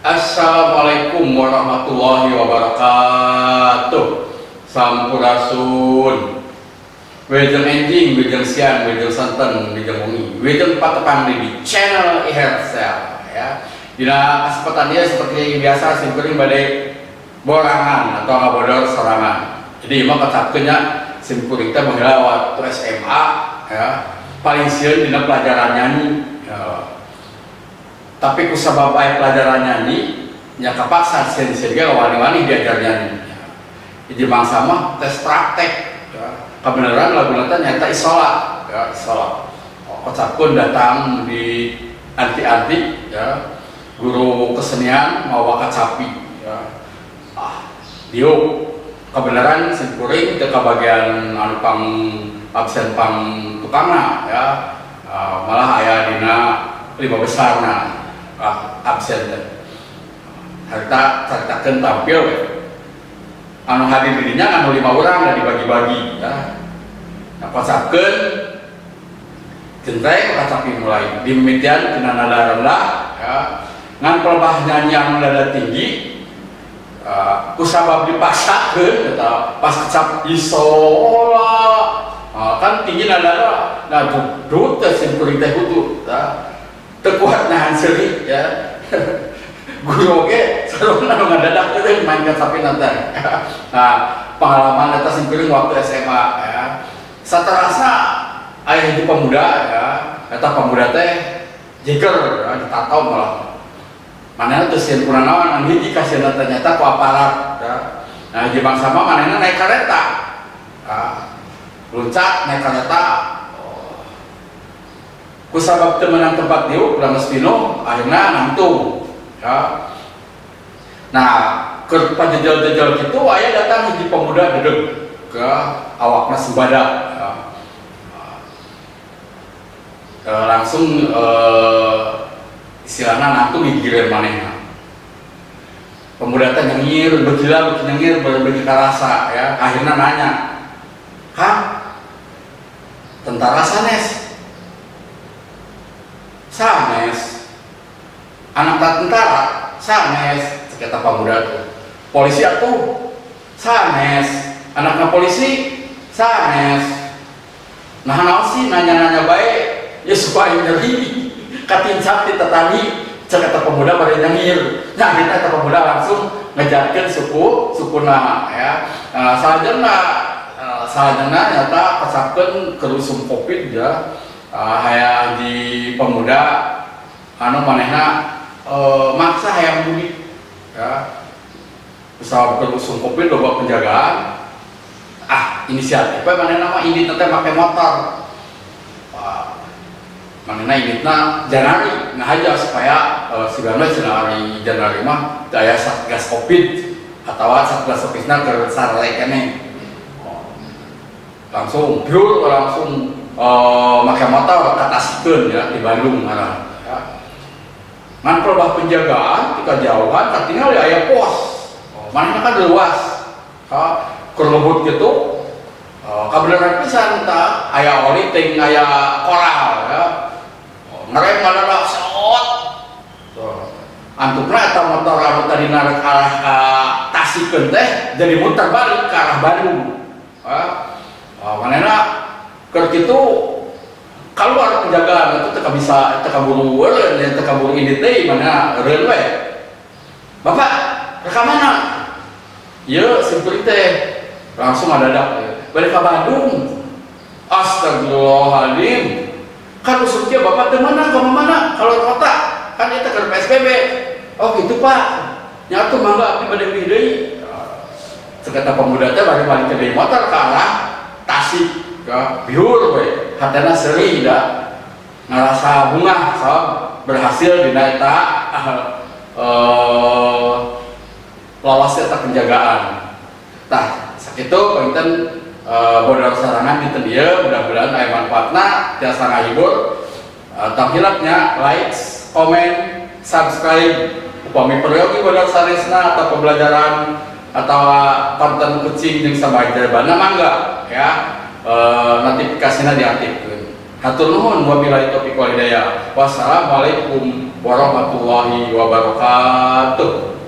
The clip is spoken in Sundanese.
Assalamualaikum warahmatullahi wabarakatuh. Sampurasun. Wilujeng enjing, wilujeng siang, wilujeng sonten, wilujeng wengi, wilujeng patepang di channel Ihersel ya. Dina kesempatan dia seperti biasa simkuring bade borangan atau ngabodor sorangan. Jadi emang kecapkeun nya simkuring teh baheula waktu SMA ya, paling sieun dina pelajaran nyanyi. Ya. Tapi kusabab aya pelajaran nyanyi nya kapaksa sieun-sieun ge wani-wani diajar nyanyi. Hiji mangsa mah tes praktek ya. Kebenaran lagu teh nyata isola ya, isola. Kocapkeun datang di anti-anti ya, guru kesenian mawa kacapi ya. Ah, diuk kebenaran simkuring teu kabagian anu pang absen pang tukangna ya. Malah aya dina lima besarna absen teh. Harta caritakeun tampil we. Anu hadir dirinya anu 5 orang da dibagi-bagi ya. Nah, kocapkeun jentreng kacapi mulai dimimitian tina nada rendah ya. Ngan pelebah nyanyi anu nada tinggi kusabab dipaksakeun eta pas kecap isola kan tinggi nada nah dudut teh simkuring teh hutu tah teu kuat nahan seuri ya. Guru oge sarua anu ngadadak teh main kacapina teh. Nah, pengalaman eta simkuring waktu SMA ya. Saterasa aya hiji pemuda ya, eta pemuda teh jeger ya, ditato malah. Manehna teu sieun kunanaon anu hiji kasieunna teh nyata ku aparat ya. Nah, hiji bangsa mah manehna naik kareta. Nah, luncat naik kareta. Kusabab teu meunang tempat diuk ulah geus pinuh akhirna nangtung ya. Nah, keur pajejel-jejel kitu aya datang hiji pemuda dedeg ke awakna sembada ya. Langsung istilahna nangtung gigireun manehna. Pemuda teh nyengir, begila beuki nyengir, beuki karasa ya. Akhirna nanya, "Kang, tentara sanes?" "Sanes." "Anak tentara?" "Sanes." Cek eta pemuda tuh. "Polisi atuh?" "Sanes." "Anakna polisi?" "Sanes." Nah, naon sih nanya-nanya bae ya supaya nyeri katincap di tetani. Cek eta pemuda bari nyengir. Nah, akhirna eta pemuda langsung ngejarkeun sukuna ya. Salajengna nyata kecapkeun kerusum Covid ya. Hayang di pemuda anu manehna maksa hayang mudik ya. Usaha kerusum Covid loba penjagaan. Ah, inisiatif we manehna mah indit teh make motor. Manehna inditna Januari nah aja supaya sigana Januari mah daya satgas Covid atawa satgas Covidna keur sarare keneh. Langsung biur langsung make motor ka Tasikeun ya di Bandung arah ya. Ngan pelebah penjagaan tika jauhan katingal ya aya pos. Manehna kan luas. Ha, keur ngebut kitu kabeneran pisan tah aya oli ting aya koral ya. Ngerem ngadadak sot. Antupna eta motor anu tadi narek arah ka Tasikeun teh jadi muter balik ke arah Bandung. Manehna keur kitu keluar penjagaan itu teu bisa teu kaburu eureun teu kaburu indit deui manehna eureun we. "Bapak, rek ka mana?" "Ieu simkuring teh." Langsung ngadadak balik ka Bandung. Astagfirullahaladzim. Kan usupnya bapak teu meunang ka mana kalau kota kan eta keur PSBB. "Oh gitu Pak. Nya atuh mangga abdi bade uih deui." Cek eta pemuda teh bari balik deui motor ka arah Tasik ya, biur we. Hatena seuri da ngarasa bungah sabab berhasil dina eta lolos eta penjagaan. Tah sakitu panginten bodor sarangan dinten ieu mudah-mudahan aya manfaatna tiasa ngahibur. Tong hilapnya like, komen, subscribe upami peryogi bodor sanesna atau pembelajaran atau konten kucing jeung sabagina mangga ya. Notifikasina diaktifkeun. Hatur nuhun, wabillahi taufiq wal hidayah. Wassalamualaikum warahmatullahi wabarakatuh.